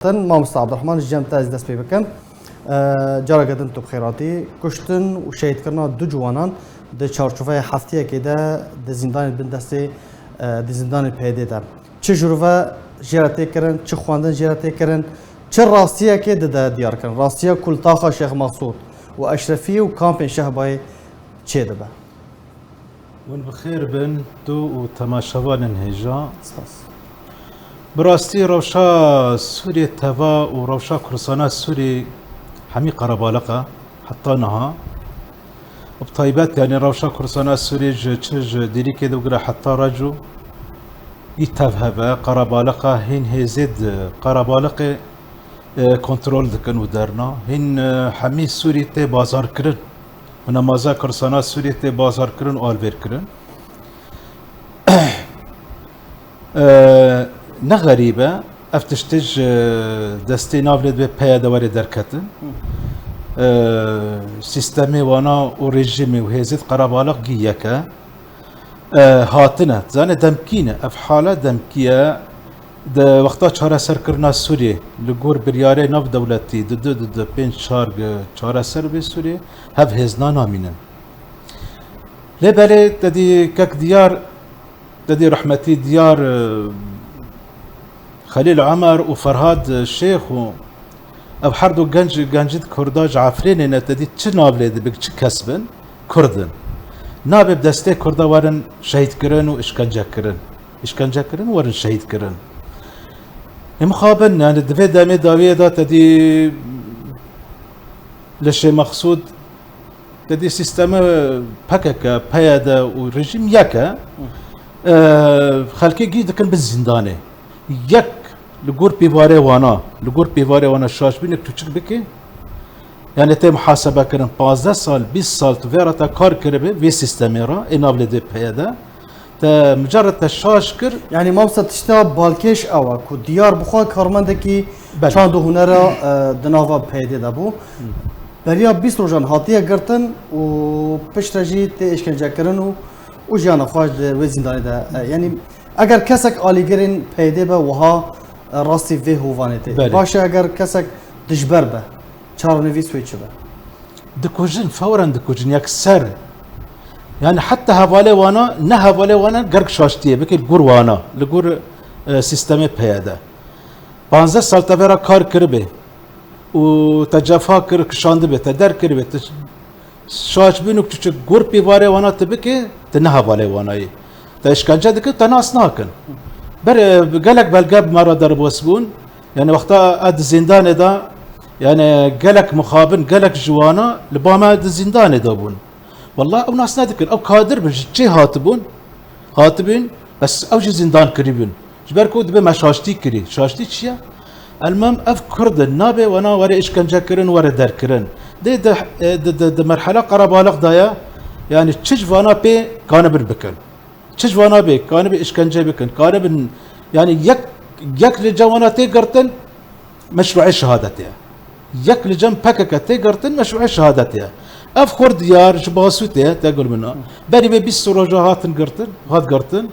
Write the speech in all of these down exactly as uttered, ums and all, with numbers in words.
Tin, Mamosta Abdurrahman, ji cem te ez dest pê bikim. E, careke din tu bi xêr hatî. Kuştin û şehîdkirina du ciwanan di çarçoveya heftiyekê de di zîndanên bin destê, e, di zîndanên P Y D de. Çi jûr ve jê re tê kirin, çi xwendin jê re tê kirin, çi rastiyekê dide diyar kirin. Rastiya ku li taxa Şêx Mexsûd û Eşrefiyê û kampên Şehbayê çêdibe. Hûn bi xêr bin, tu û temaşevanên hêja. Spas. Bi rastî rewşa Sûriyê teva û rewşa Kurdistana Sûrî hemî qerebalix e, heta niha. Bi taybet, yanî rewşa Kurdistana Sûrî ji çi ji dîrîkê de bigire heta recû, î tev heve, qerebalix e, hîn hêzê di qerebalixê, e, kontrol dikin û derna. Hîn, e, hemî Sûrî tê bazarkirin. Bi nemaza Kurdistana Sûriyê tê bazarkirin û alvêrkirin. E, ne xerîb e, ev tiştê ji destê nav lê divê P Y D were derketin. E, sîstemê wana û rejîmê û hêzê di qerebalix gî yek e. E, hatine, zane demkî ne, ev hala demkî ye. Di wexta çareserkirina Sûriyê, li gor biryarê navdewletî di du, di du, pênc, çar gi çareser bê Sûriyê, hev hêzna namînin. Lê belê te dî kek Diyar, te dî rehmetî Diyar, e, Xelîl Omer û Ferhad Şêx û ev her du genc, gencî di Kurda ji Efrînê ne, te dî çi nav lê dibik, çi kes bin, Kurd in. Nabe bi destê Kurda werin şehîdkirin û îşkencekirin. Îşkencekirin, werin şehîdkirin. Ê mixabin, yani di vê demê dawiyê de te dî li Şêx Mexsûd, te dî sîsteme P K K, P Y D û rejîm yek e. Hı. E, xelkê gî dikin bi zîndanê. Yek li gor pîvarê wana, li gor pîvarê wana şaşbînek tu çik bike? Yani tê muhasebe kirin, pazdeh sal, bîst sal tu vê re te kar kiribe, vê sîstemê re, ê nav lê dê P Y D. Te micaret te şaş kir. Yani, mamosta, tişta balkêş ew e ku Diyar bi xwe karmendekî Belê. çand û hunera, e, di nava P Y D de bû. Hı. Beriya bîst rojan hatiye girtin û piştre jî tê êşkencekirin û, û jiyana xwe di wê zîndanê de, e, yani, eger kesek alîgirên P Y D be wiha, e, rastî vê hovanê tê. Belê. Baş e, eger kesek dijber be, çarenivîs wê çi be? Dikujin, fewren dikujin, yekser. Yani heta hevalê wana, ne hevalê wana gerek şaştiyê bike li gor wana, li gor, e, sîstemê P Y D. Panzdeh sal te vera kar kiribe û te cefa kir, kişandibe, te der kiribe, te şaş bûn û tu çi gor pîvarê wana tu bike, tu ne hevalê wana yî. Te îşkence dikin, te nas nakin. Ber, e, gelek belge bi me re derbas bûn. Yani wexta ez di zîndanê de, yani gelek mixabin, gelek ji wana li ba me di zîndanê de bûn. Wallah ew nas nedikin, ew kadir bin, ji çê hatibûn, hatibûn, bes ew jî zîndan kirîbûn. Ji ber ku dibe me şaştî kirî. Şaştî çi ye? Elmam ev Kurd in, nabe wana were îşkence kirin, were derkirin. Dê di, e, di, di, di merhela qerebalix de ye, yani çi ji vana pê kanibin bikin. Çi ji vana bê, kanibin îşkence bikin, kanibin, yani yek, yek li cem wana tê girtin, meşruê şehadetê ye. Yek li cem P K K tê girtin, meşruê şehadetê ye. Ev xwe Diyar ji Basûtê ye, te gul min a. Berî vê bîst roja hatin girtin, hat girtin.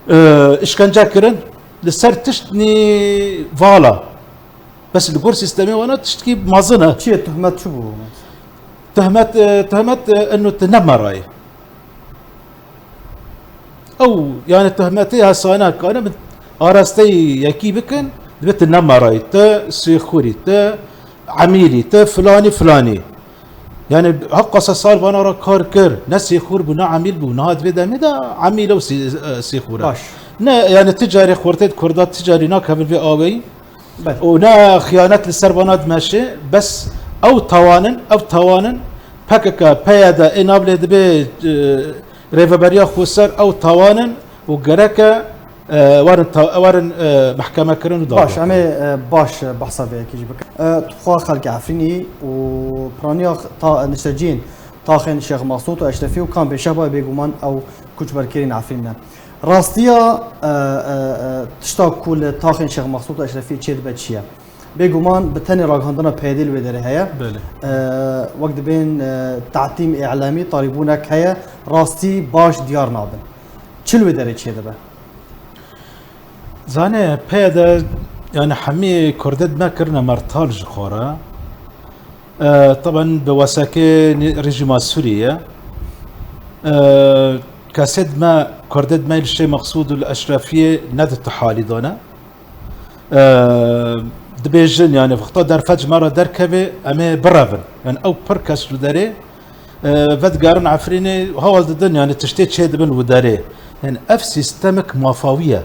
Ee, îşkence kirin, li ser tiştnî vala. Bes li gor sîstemê wana tiştkî mezin e. Çi ye, tuhmet çi bû? Tuhmet, e, tuhmet, e, eno tu ne merayî. Ew, yani, tuhmetê hesana kane bi arasteyî yekî bikin, dibe tu ne merayî, tu sêxurî, tu emîlî, tu filanî, filanî. Yani, haqasa sal vana re kar kir, ne sêxur bû, ne emîl bû, niha di vê demê de emîl û sê-, e, sêxur e. Baş. Ne, yani, ti carê xortê di Kurda, ti carî nakevin vê aweyî. Belê. Û ne xiyanet li ser vana dimeşe, bes ew tawanin, ew tawanin P K K, P Y D, ê nav lê dibe, e, rêveberiya xweser, ew tawanin û gereke, e, werin ta-, werin, e, mehkeme kirin û Baş, dagirkirin. Em ê, e, baş, e, behsa vê yekê jî bikin. E, tu xwe xelkê Efrînî û piraniya ta-, nişteciyên taxên Şêx Mexsûd û Eşrefî û kampê Şehbayê bêguman ew koçberkirîn Efrîn ne. Rastiya, e, e, e, tişta ku li taxên Şêx Mexsûd û Eşrefî çêdibe çi ye? Bêguman bi tenê ragihandina P Y D li wê derê heye. Belê. E, wek dibên, e, te'tîm î'lemî, tarîbûnek heye, rastî baş diyar nabin. Çi li wê derê çêdibe? Zane, P Y D Yani hemî kurdê me kirine mertal ji xwe re. E, taban bi wesekê nê-, rejîma Sûriyê ye. E, kesê me, kurdê me li Şêx Mexsûd û li Eşrefiyê ne di tu halî de ne. E, dibêjin, yani, wexta derfet ji me re derkeve, em ê birevin. Yani, ew pir kes li derê, e, vedigerin Efrînê, hewl didin, yani, tiştê çê dibin û derê. Yani, ev sîstemek mafawî ye.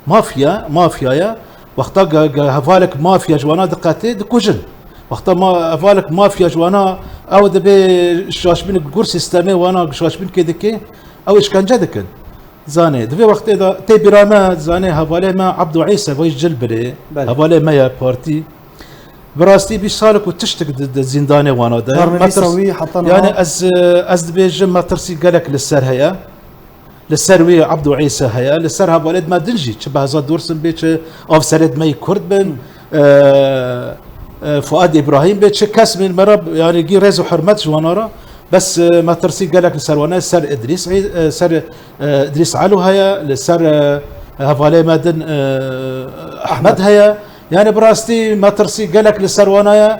Mafya, mafya ye. Wexta ge-, ge-, hevalek mafya ji wana diqetê, dikujin. Wexta ma-, hevalek mafya ji wana, ew dibê şaşbîn gur sîstemê wana, şaşbîn kê dike, ew îşkence dikin. Zanê, di vê wextê de tê bîra me, zanê, hevalê me Abdû Îsa, vay Cilbirê, Belê. Hevalê me ya partî. Bi rastî bîst salek û tiştek di, di zîndanê wana de. Karmenîsa Me tirs-, wî heta niha yani ez, ez dibêjim, me tirsî gelek li ser heye. Li ser wî Abdû Îsa heye, li ser hevalê me din jî, çi Behzad Dursun bê, çi avserêt me yî Kurd bin, e, e, Fuad Îbrahîm bê, çi kes min me re, yani gî rêz û hurmet ji wana re. Bes, e, me tirsî gelek li ser wan e, ser Îdrîs, e, ser, e, Îdrîs Elo heye, li ser, e, hevalê me din, e, Ehmed heye. Yani bi rastî me tirsî gelek li ser wana ye.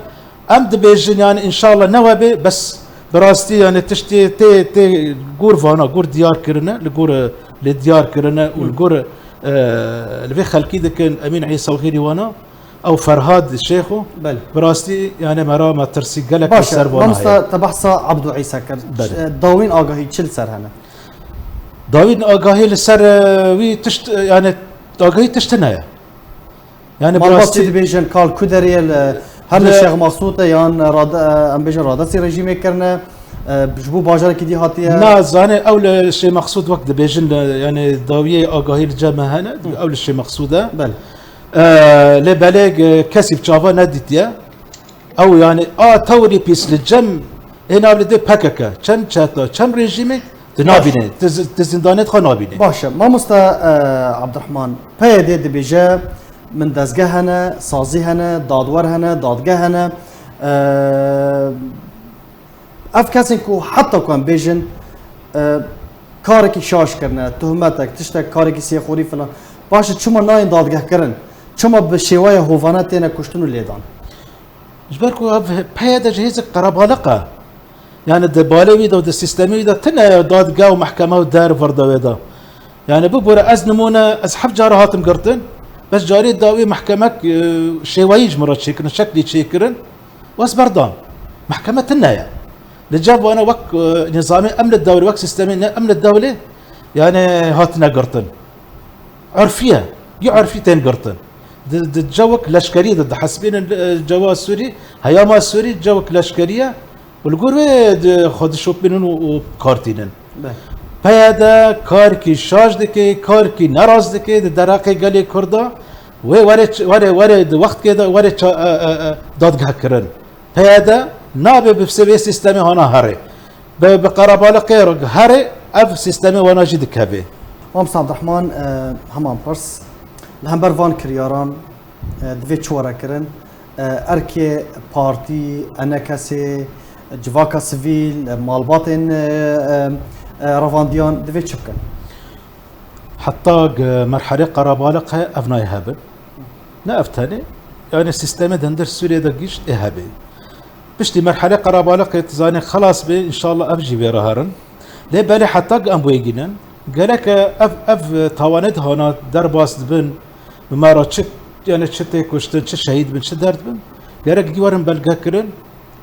Em dibêjin, yani înşallah ne webe, bes bi rastî yani tiştê tê, tê gor vana, gor diyar kirine, li gor, e, lê diyar kirine û li gor, e, li vê xelkî dikin, Emîn Îsa û xêrî wana. Ew Ferhad Şêxo, Belê. Bi rastî, yani, me ra metirsî gelek li Baş e, ser vana heye. Mamosta, te behsa Abdû Îsa kir. Belê. E, dawîn agahî çi li ser hene? Dawîn agahî li ser, e, wî tişt, e, yani, agahî tişt tune ye. Yani, bi Malbat rastî çi dibêjin, kal ku derê ye, li, her li Li Şêx Mexsûd e, yan rad-, e, em bêjin radestî rejîmê kirine, e, ji bo bajarekî dî hatiye? Na, zanê, ew li Şêx Mexsûd wek dibêjin, li, yani, dawiyê agahî li cem me hene, ew li Şêx Mexsûd e. Belê. E, lê belê, e, kesî bi çava nedîtiye. Ew yani a tewrî pîs li cem ê nav li dê P K K, çend çeta, çend rejîmê tu nabîne, tu zi-, tu zindanê xwe nabîne. Baş e. Mamosta, e, Abdurrahman, P Y D dibêje, min dezgeh hene, sazî hene, dadwer hene, dadgeh hene. E, Ev kesên ku heta ku em bêjin, e, karekî şaş kirine, tohmetek, tiştek, karekî sêxurî filan, paşê çima nayên dadgehkirin? Çima bi şêweya hovane têne kuştin û lêdan? Ji ber ku ev P Y D ji hêzek qerebaliq e. Yani di balê wî de û di sîstemê wî de tune dadgeh û mehkeme û der vir de wê de. Yani bibore ez nimûne, ez heft cara hatim girtin, bes carê dawî mehkemek, e, şêweyî ji min re çêkirin, şeklî çêkirin. Wes berdan. Mehkeme tune ye. Li cem wana wek, e, nizamê emnê dewlê, wek sîstemê ne emnê dewlê, yani hatine girtin. Urfiye. Yê urfî tên girtin. Di, di cewek leşkerî de dihesibînin, e, cewa Sûrî, heyama Sûrî cewek leşkerî ye. Û li gor wê di, xwe dişopînin û, û kar tînin. Be. P Y D karkî şaş dike, karkî nerast dike di derheqê gelê Kurda. Wê were ç-, were, were di wextkê de were ça-, e, e, e, dadgehkirin. P Y D nabe bi vê sîstemê hana herê. Bi, bi qerebaliqê re herê, ev sîstemê wana jî dikeve. Mamosta Abdurrahman, e, heman pirs. Li hember van kiryaran, e, divê çi were kirin? E, erkê partî, enekesê, civaka sivîl, e, malbatên, e, e, e, revandiyan divê çi bikin? Heta g-, merhelê qerebaliq he, ev nayê hebin. Ne ev tenê, yani sîstemê di hundir Sûriyê de gişt ê hebê. Piştî merhelê qerebaliqê, tu zanî, xelas bê, înşallah ev jî vê re herin. Lê belê heta em wê gînin, gerek e ev, ev tawanê dihana derbas dibin, bi me re çi, yani çi tê kuştin, çi şehîd bin, çi derdibin, gerek gî werin belge kirin.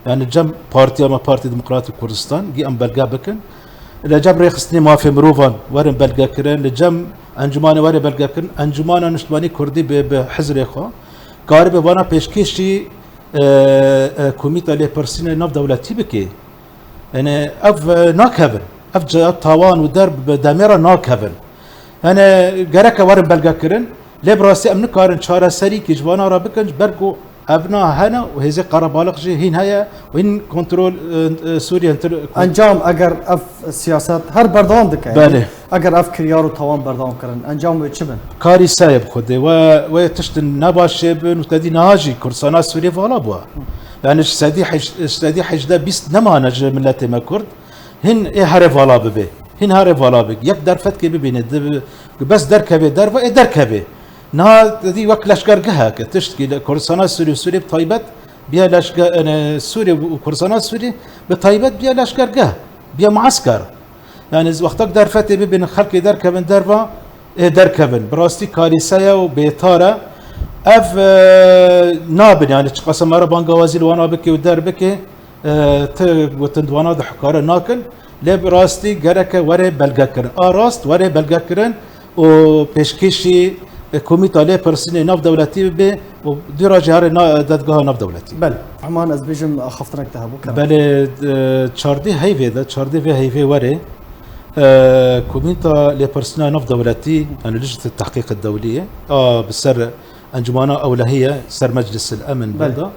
Yani cem partiya me, Partiya Demokratîk Kurdistan, gî em belge bikin. Li cem Rêxistinê Mafê Mirovan werin belge kirin, li cem encûmanê were belge kirin, Encûmana Niştimanî Kurdî bi, bi hizrê xwe karibe vana pêşkêşî, e, e, Komîta Lêpirsînê Navdewletî bike. Yani ev, e, nakevin. Ev ca-, tawan û derb bi demê re nakevin. Yani gereke werin belge kirin. Lê bi rastî em nikarin çareserîkî ji vana re bikin, ji ber ku evna hene û hêzê qerebaliq jî hîn heye û hîn kontrol, e, e, Sûriye hintir. Encam, eger ev siyaset her berdewam dike, yani Belê. Eger ev kiryar û tawan berdewam kirin, encam wê çi bin? Karîsa ye bi Xwedê. We, we tiştin ne baş çêbin û te dî niha jî Kurdistana Sûriyê vala bû. Yani ji sedî heş-, ji sedî hejdeh bîst nemane ji miletê me Kurd. Hîn ê herê vala bibe. Hîn herê vala be. Yek derfetkê bibîne. Di, bes derkeve derve, ê derkeve. Niha te dî wek leşkergeheke tiştkî li Kurdistana Sûrî û Sûrî bi taybet biya leşke-, yani Sûrî û Kurdistana Sûrî bi taybet biya leşkergeh, biya muesker. Yani wextek derfetê bibin, xelkê derkevin derva, ê derkevin. Bi rastî karîse ye û bêtar e. Ev, e, nabin, yani çiqasa me re bangawazî li wana bike û derbike, e, ti gotin di wana de hikare nakin. Lê bi rastî gereke were belgekirin. A rast were belgekirin û pêşkêşî, e, komîta lêpirsînê navdewletî bibe û dûra jî here na-, dadgeha navdewletî. Belê. Heman ez bêjim axaftinek de hebû, kerem. Belê, e, çardê heyvê de, çardê vê heyvê were, e, komîta lêpirsîna navdewletî, yani lîjnete tehqîqê dewlî ye, a bi ser Encumana Ewlehî ye, ser Meclisil Emin Belê. Beda.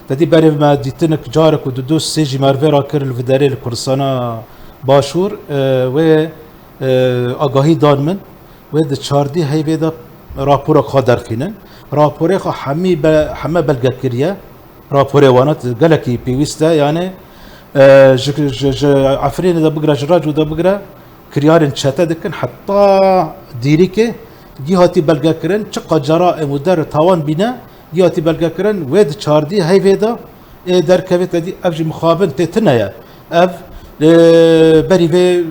Te dî berê me dîtinik carek û du doz sê jî me vê re kir li vê derê li Kurdistana Başûr, e, wê, e, agahî dan min. Wê di çardî heyvê de raporek xwe derxînin. Raporê xwe hemî be-, heme belge kiriye. Raporê wana gelekî pêwîst e, yani, e, ji, ji, ji Efrînê de bigire, ji Recû de bigire, kiryarên çete dikin, heta dîrikê gî hatî belgekirin, çiqa ceraîm û der û tawan bîne, gî hatî belgekirin, wê di çardî heyvê de ê derkevê te dî, ev jî mixabin tê tune ye. Ev, e, berî vê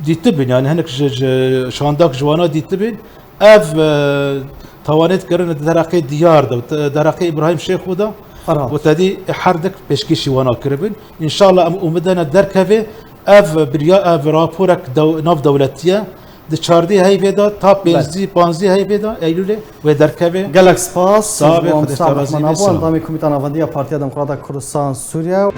dîtibin, yani hinek ji, ji şandak ji wana dîtibin. Ev, e, tawanê dikirin di derheqê Diyar de, di derheqê Îbrahîm Şêxû de. Ferhat. Û te dî her dik pêşkêşî wana kiribin. Înşallah em umidene derkeve ev birya, ev raporek dew-, navdewletî ye. Di çardî heyvê de ta Belê. pênzî, panzî heyvê de Eylûlê wê derkeve. Gelek spas. Sağ be, Xwedê Musa te razî Rehman be, Abu, sağ ol. Endamê Komîta Navendî ya Partiya Demokrata Kurdistan Sûriye.